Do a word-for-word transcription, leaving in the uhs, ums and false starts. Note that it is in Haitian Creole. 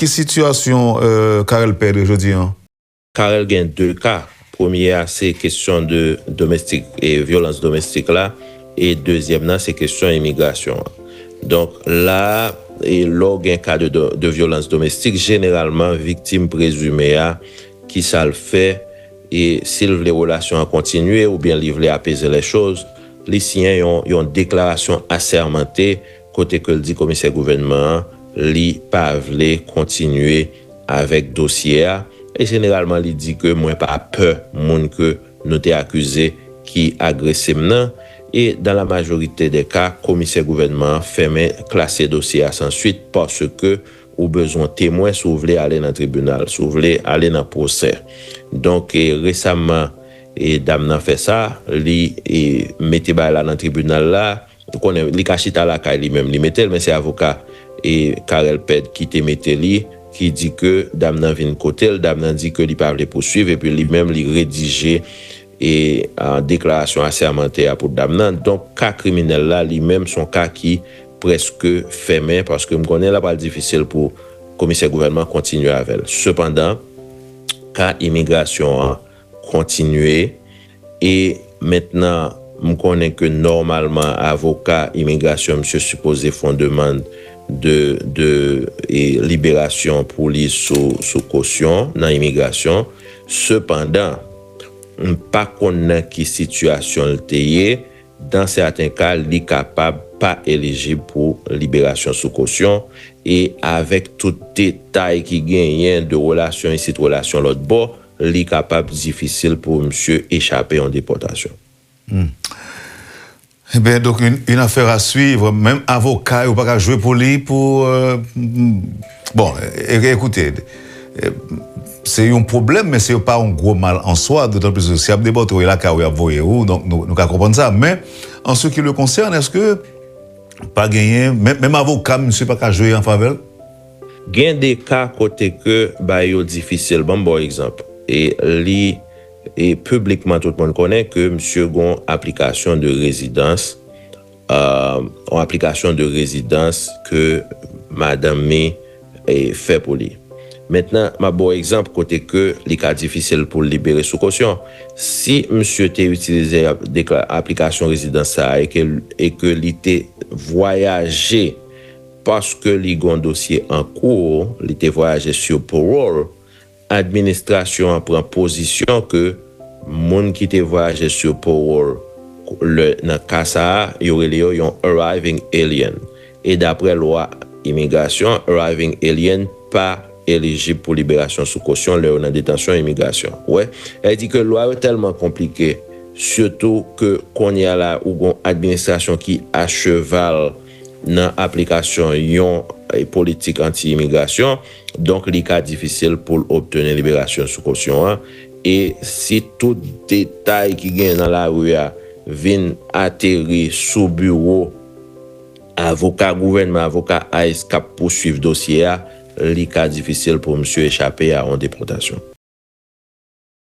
Ki sitiyasyon Carel Pedre jodi an? Carel gen de ka. Premye a se kesyon de domestik e vyolans domestik la, e dezyèm nan se kesyon imigrasyon an. Donk la, e lè w gen ka de, de vyolans domestik, jeneralman viktim prezime a, ki sa l fè, e si l vle relasyon an kontinye oubyen li vle apaiser les choses, li siyen yon, yon deklarasyon asèmante kote ke l di komisè gouvènman an li pa vle kontinye avèk dosye a, e jeneralman li di ke mwen pa pè moun ke nou te akize ki agrese m nan, e dans la majorité des cas komisè gouvènman an fèmen, klase dosye a san swit paske ou bezwen temwen si w vle ale nan tribinal, si w vle ale nan pwosè. Donk e, resaman e dam nan fè sa, li e, mete bagay la nan tribinal la, ou konnen li ka chita lakay li menm li mete l, men se avoka e Carel Pedre ki te mete li, ki di ke dam nan vin kote l, dam nan di ke li pa vle pouswiv epi li menm li redije e deklarasyon asèmante a pou dam nan. Donk ka kriminèl la li menm se yon ka ki prèske fèmen paske m konnen l ap pral difisil pou komisè gouvènman kontinye avè l. Sepandan, ka imigrasyon an kontinye e mentnan m konnen ke nòmalman avoka imigrasyon misye sipoze fè yon demann de, de e, liberasyon pou li sou, sou kosyon nan imigrasyon. Sepandan, m pa konn nan ki sitiyasyon l te ye. Dan sèten ka, li kapab pa elijib pou liberasyon sou kosyon e avèk tout detay ki genyen de relasyon isit, relasyon lòt bò, li kapab difisil pou misye echape yon depòtasyon. Ebyen, donk, yon afè a swiv. Menm avoka yo pa ka jwe pou li pou. Bon, ekoute, se yon pwoblèm, men se pa yon gwo mal an swa, dotan plis ke si y ap depòte w, e lakay ou y ap voye ou, donk nou ka konprann sa. Men, an se ki le konsène, èske pa genyen, menm avoka misye pa ka jwe an favè l? Gen de ka kote ke bagay yo difisil. Ban m ba w egzanp. E li e piblikman tout moun konnen ke misye gon aplikasyon de rezidans, yon aplikasyon de rezidans ke madanm li e fè pou li. Mentnan, m ap ba w egzanp kote ke li ka difisil pou l libere sou kosyon. Si misye te itilize dekla- aplikasyon rezidans sa a e ke, e ke li te vwayaje paske li gon dosye an kou, li te vwayaje sou parole, administrasyon an pran pozisyon ke moun ki te vwayaje sou parole lè nan ka sa a, yo rele yo yon arriving alien. E daprè lwa imigrasyon, arriving alien pa elijib pou liberasyon sou kosyon lè yo nan detansyon imigrasyon. Ou wè, sa vle di ke lwa yo tèlman konplike, sitou ke kounye a la ou gon administrasyon ki acheval nan aplikasyon yon politik anti-imigrasyon, donk li ka difisil pou l obteni liberasyon sou kosyon an. E si tout detay ki genyen nan lari a vin ateri sou biwo avoka gouvènman, avoka ICE k ap pouswiv dosye a, li ka difisil pou misye echape a yon depòtasyon.